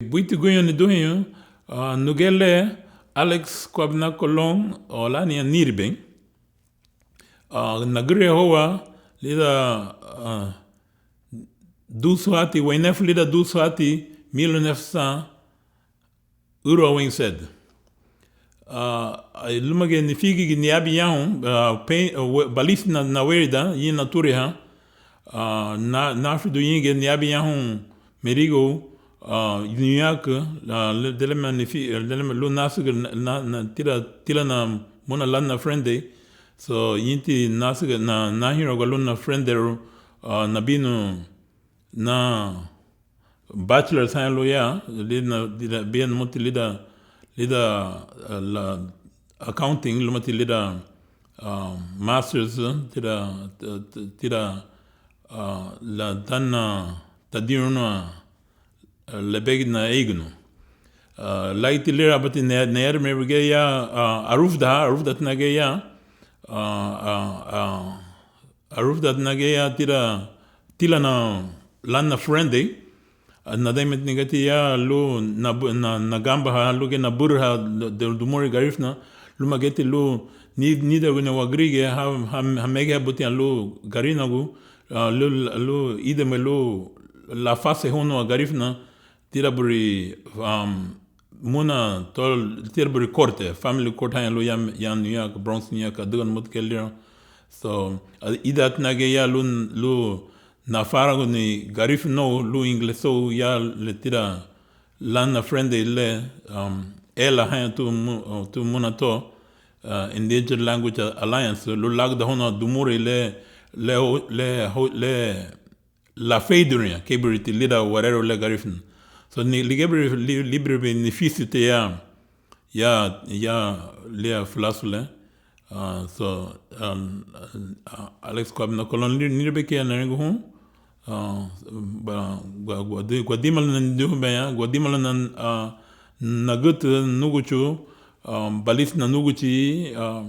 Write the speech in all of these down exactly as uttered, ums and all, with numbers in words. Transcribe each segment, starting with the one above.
Buiti guñoun, niduheñu. Ah, nuguya le Alex Kuabina Colón, o lani níribei. Ah, nagüriahóua lidan, ah, dúusuhati, weinefu lidan dúusuhati, milu nefu san, ürüwa wein sedü. Ah, lúmagiñe nifigiñe niabin yahoun, ah, pe-, ah, we-, Balisi na, na wérida, ñein naturiahan, ah, na, náfidun ñéingiñe niabin yahoun Merigoun, ah, New York, ah, le-, deleme nifi-, deleme lun násügüra na, na, na, tira, tílana muna lánina furendei. So, ñeinti násügüra na, nahínragua lun nafurendeirun, ah, nabinu na bachelor's haña lun ya, lina, lina, bia numuti lidan, lidan, ah, la, accounting, lumuti lidan, ah, master's, tira, tira, ah, la dana, tadirunu, ah, lebegina eigunu. Ah, laiti lira bati ne-, neyarime wügüriña ya, ah, arufudaha, arufudatina giñe ya, ah, ah, ah, arufudatina giñe ya tira, tílana lánina furendei, ah, nadagimetina giñeti ya lun nabu-, na-, naganbaha, lun giñe nabürüha de-, dimurei Garifuna, lúmagiñeti lun ni-, níderaguniwa gürigia, ha, ha, ha megeihabutiña lun Garinagu, ah, lun, lun ídeme lun lafasehouniwa Garifuna, tira buri, um, muna to, tira buri corte, family court haña lun ya, ya New York, Bronx, New York, adüga numuti kei lira. So, a, ídaatina giñe ya lun, lun nafaraguni Garifuna, lun inglesóun ya le tira lánina furendei le, um, ela haña tun mu-, tun muna to, uh, Endangered Language Alliance, lun lagüdahouniwa dimurei le, le, le, le, laferidiruniña kei buriti lidan wererun le Garifuna. So, ni, ligía buri, li-, ligía buri benefisio ti ya, ya, ya lidan fulasu le. Ah, so, um, ah, Alex Kuabina Colón, ni-, níribei kei nariñagun hun, ah, ba-, gua-, guadi-, guadimaluna, niduheñu, baña, guadimaluna, ah, nagütü núguchu, ah, Balisina núguchi, ah,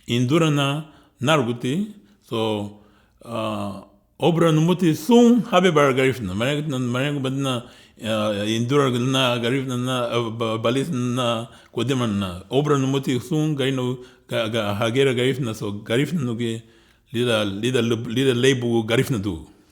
Indurana nárüguti, so, ah, obura numuti sun habebara Garifuna. Mariñagun, mariñagun badina, ah, Indurana Garifuna, ah, Ba-, Balisina, Guadimaluna. Obura numuti sun Garinagu, ga-, ga-, hagera Garifuna, so Garifuna nuguya lidan, lidan lib-, lidan léibugu Garifunadugu.